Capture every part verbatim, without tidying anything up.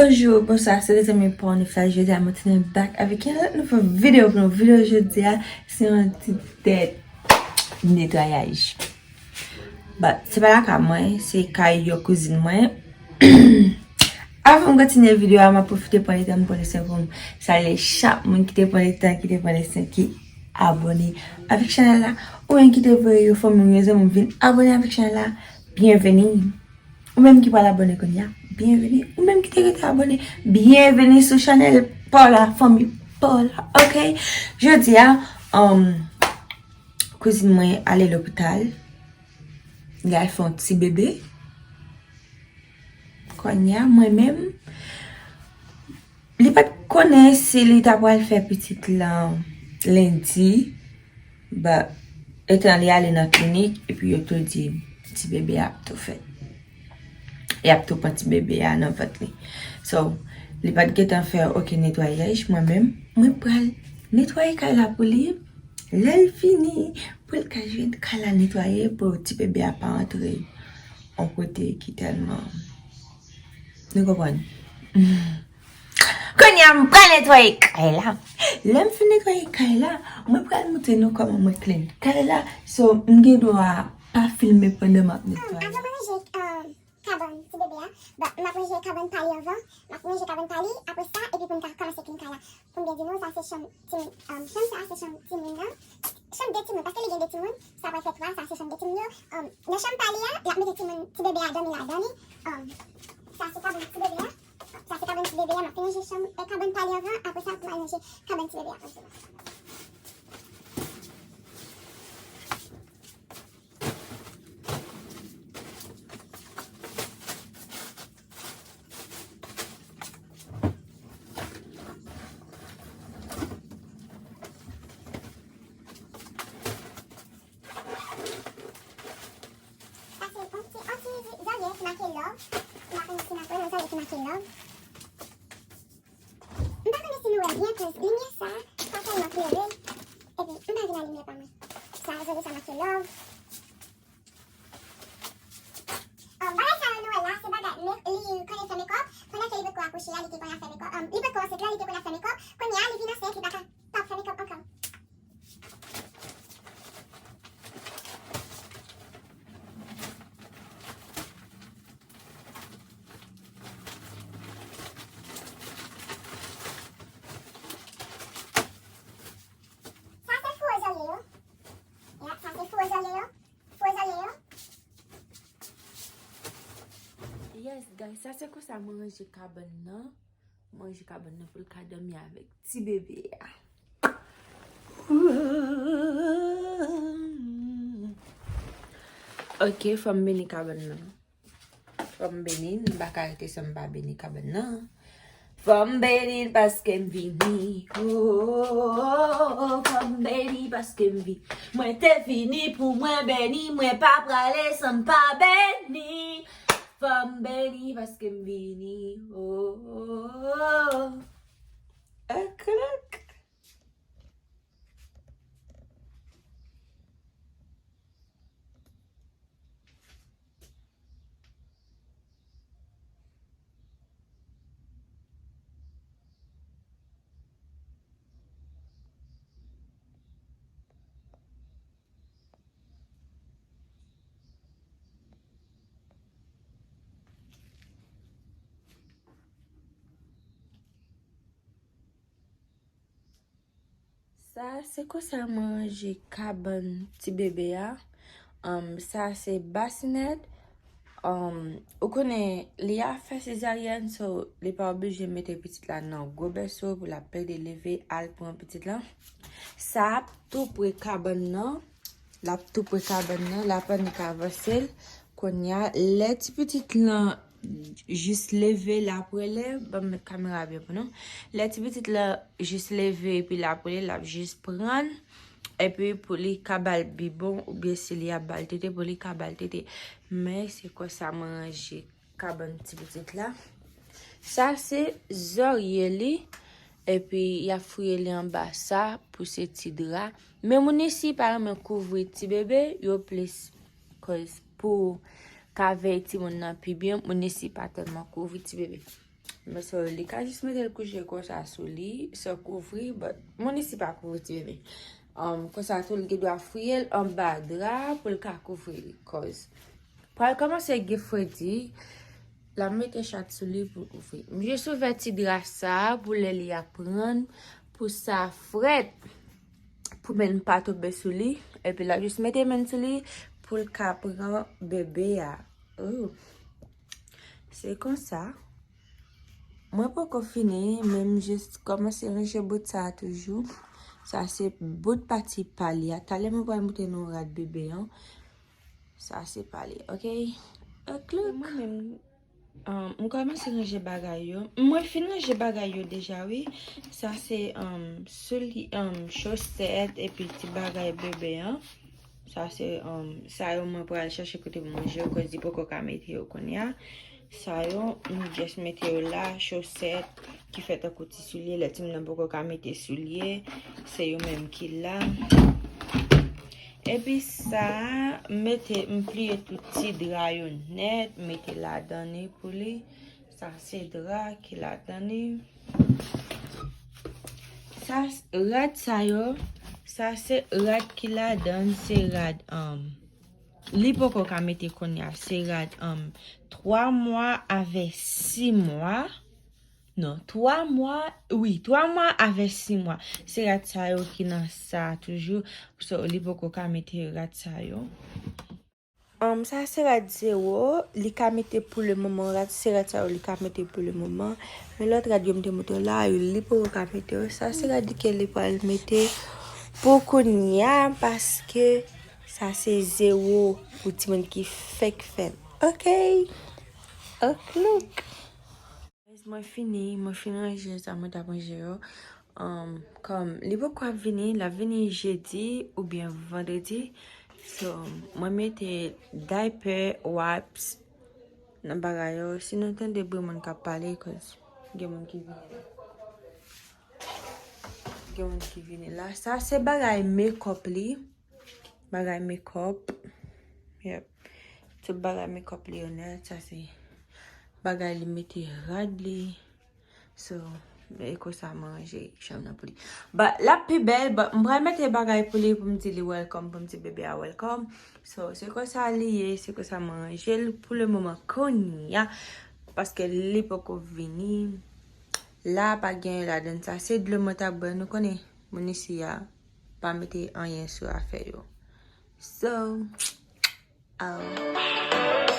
Bonjou, bonswa, se lezanmi pa w ne fè jodi a mwen tounen back avèk yon lòt nouvo videyo pou nou. Videyo jodi a, se yon ti tèt netwayaj. But, se pa lakay mwen, se kay yon kouzin mwen. Avan m kontinye videyo a, m ap pwofite pran letan m pran leson pou m salye chak moun ki te pran letan, ki te pran leson, ki abòne avèk chanèl la, oubyen ki te voye yon fanmi w, yon zanmi w vin abòne avèk chanèl la, byenveni. Ou menm ki pral abòne kounye a, byenveni. Ou menm ki te rete abòne, byenveni sou chanèl pa w la, fanmi pa w la, oke? Jodi a, um, kouzin mwen ale lopital. Li al fè yon ti bebe. Kounye a, mwen menm, li pa t konnen si li ta pral fè pitit lan lendi, but etan li ale nan klinik, epi yo tou di ti bebe a ap tou fèt. Y ap tou pran ti bebe a nan vant li. So, li pa t gentan fè okenn netwayaj, mwen menm, mwen pral netwaye kay la pou li. Lè l fini, pou l ka jwenn kay la netwaye, pou ti bebe a pa antre yon kote ki tèlman. Nou konprann? Kounye a, m pral netwaye kay la. Lè m fin netwaye kay la, mwen pral montre nou kòman mwen clean kay la. So, m gen dwa pa filme pandan m ap netwaye. Avan mwen ranje, um, kabann ti bebe a, but m ap ranje kabann pa li anvan. M ap ranje kabann pa li, apre sa, epi pou n ka kòmanse clean kay la. Pou m byen di nou, sa se chanm timoun, um, chanm sa se chanm timoun nan. Chanm de timoun, paske li gen de timoun, sa pral fè twa, sa se chanm de timoun yo. Um, nan chanm pa li a, l ap mete timoun, ti bebe a dòmi ladan li. Um, sa se kabann ti bebe a. Sa se kabann ti bebe a, m ap fin ranje chanm, eh, kabann pa li anvan, apre sa, pou m al ranje kabann ti bebe a. Sa se yon ti, yon ti zòrye ki make love. M pa konn si n ap wè yon zòrye ki make love. M pa konnen si nou wè byen, cause limyè sa pa tèlman klere. Epi, m pa vin a limyè pa mwen. Sa, zòrye sa make love. Um, bagay sa yo nou wè la, se bagay make, li konnen fè makeup. Pandan ke li potko akouche a, li te konn ap fè makeup. Um, li potko ansent la, li te konn ap fè makeup. Kounye a, li vin ansent, li pa ka, pa ap fè makeup ankò. Sa se fo zòrye yo. Ya, sa se fo zòrye yo. Fo zòrye yo. Yes, guys, sa se konsa mwen ranje kabann nan. Mwen ranje kabann nan pou l ka dòmi avèk ti bebe a. Ok, fò m beni kabann nan. Fò m beni l, m pa ka rete san m pa beni kabann nan. Fò m beni l paske m vini. Oh, oh, oh, fò m beni paske m vini. Mwen te vini pou mwen beni, mwen pa prale san m pa beni. Fò m beni paske m vini. Oh, oh, oh, oh. Oklak. Sa, se konsa mwen ranje kabann ti bebe a. Um, sa se basinèt. Um, ou konnen, li a fè sezaryèn, so li pa oblije mete pitit la nan gwo bèso pou l ap pede leve al pran pitit la. Sa ap tou pre kabann nan. L ap tou pre kabann nan, l ap annik avanse l. Kounye a, lè ti pitit lan jis leve, l ap rele, ban m met kamera byen pou nou. Lè ti pitit lan jis leve epi l ap rele, l ap jis pran l, epi pou li ka ba l bibon, oubyen si li ap ba l tete, pou li ka ba l tete. Men se konsa mwen ranje kabann ti pitit la. Sa se zòrye li, epi y ap fouye li anba sa pou se ti dra. Men moun isi pa renmen kouvri ti bebe yo plis, cause pou ka veye timoun nan pi byen, moun isi pa tèlman kouvri ti bebe. Men so, li ka jis mete l kouche konsa sou li, san kouvri, but moun isi pa kouvri ti bebe. Um, konsa tou, li gen dwa fouye l anba dra pou l ka kouvri li, cause pral kòmanse gen fredi, l ap mete chat sou li pou l kouvri. M jis ouvè ti dra sa pou lè li ap pran, pou sa frèt, pou men pa tonbe sou li, epi l ap jis mete men sou li pou l ka pran bebe a. Oh. Se konsa. Mwen poko fini, men m jis kòmanse ranje bout sa a toujou. Sa se bout pati pa li a. Talè mwen pral montre nou rad bebe an. Sa se pa li, ok? Ok, look. Mwen menm, um, m kòmanse ranje bagay yo. Mwen fin ranje bagay yo deja, wi. Sa se, um, souli-, um, chosèt epi ti bagay bebe an. Sa se, um, sa yo mwen pral chache kote pou m ranje yo, cause li poko ka mete yo kounye a. Sa yo, m just mete yo la, chosèt ki fè tankou ti soulye, lè timoun nan poko ka mete soulye, se yo menm ki la. Epi sa, m mete, m pliye tout ti dra yo nèt, m mete ladan li pou li. Sa se dra ki ladan li. Sa, rad sa yo, sa se rad ki ladan, se rad, um, li poko ka mete kounye a, se rad, um, twa mwa avè sis mwa. Non, twa mwa, wi, twa mwa avè sis mwa. Se rad sa yo ki nan sa toujou. So, li poko ka mete rad sa yo. Um, sa se rad zewo, li ka mete pou le moman, rad, se rad sa yo li ka mete pou le moman. Men lòt rad yo m te montre w la, yo, li poko ka mete yo. Sa se rad li ke li pral mete pou kounye a, paske sa se zewo pou timoun ki fèk fèt. Ok? Ok, look. Guys, mwen fini, mwen fin ranje sa mwen t ap ranje yo. Um, kòm li poko ap vini, l ap vini jedi oubyen vandredi. So, mwen mete diaper, wipes nan bagay yo. Si nou tande bri moun k ap pale, cause gen moun ki vini la. Gen moun ki vini la. Sa se bagay makeup li. Bagay makeup. Yep. Tout bagay makeup li yo nèt. Sa se bagay li mete rad li. So, e konsa mwen ranje chanm nan pou li. But, l ap pi bèl, but m pral mete bagay pou li pou m di li welcome, pou m di bebe a welcome. So, se konsa li ye, se konsa mwen ranje l pou le moman kounye a. Paske li poko vini. La pa gen ladan sa. Se dlo mwen t ap bwè, nou konnen. Moun isi a pa mete anyen sou afè yo. So, oh.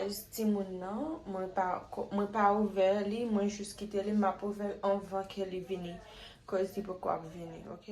Chèz timoun nan, mwen pa ko-, mwen pa ouvè li, mwen jis kite li, m ap ouvè l anvan ke li vini. Cause li poko ap vini, ok?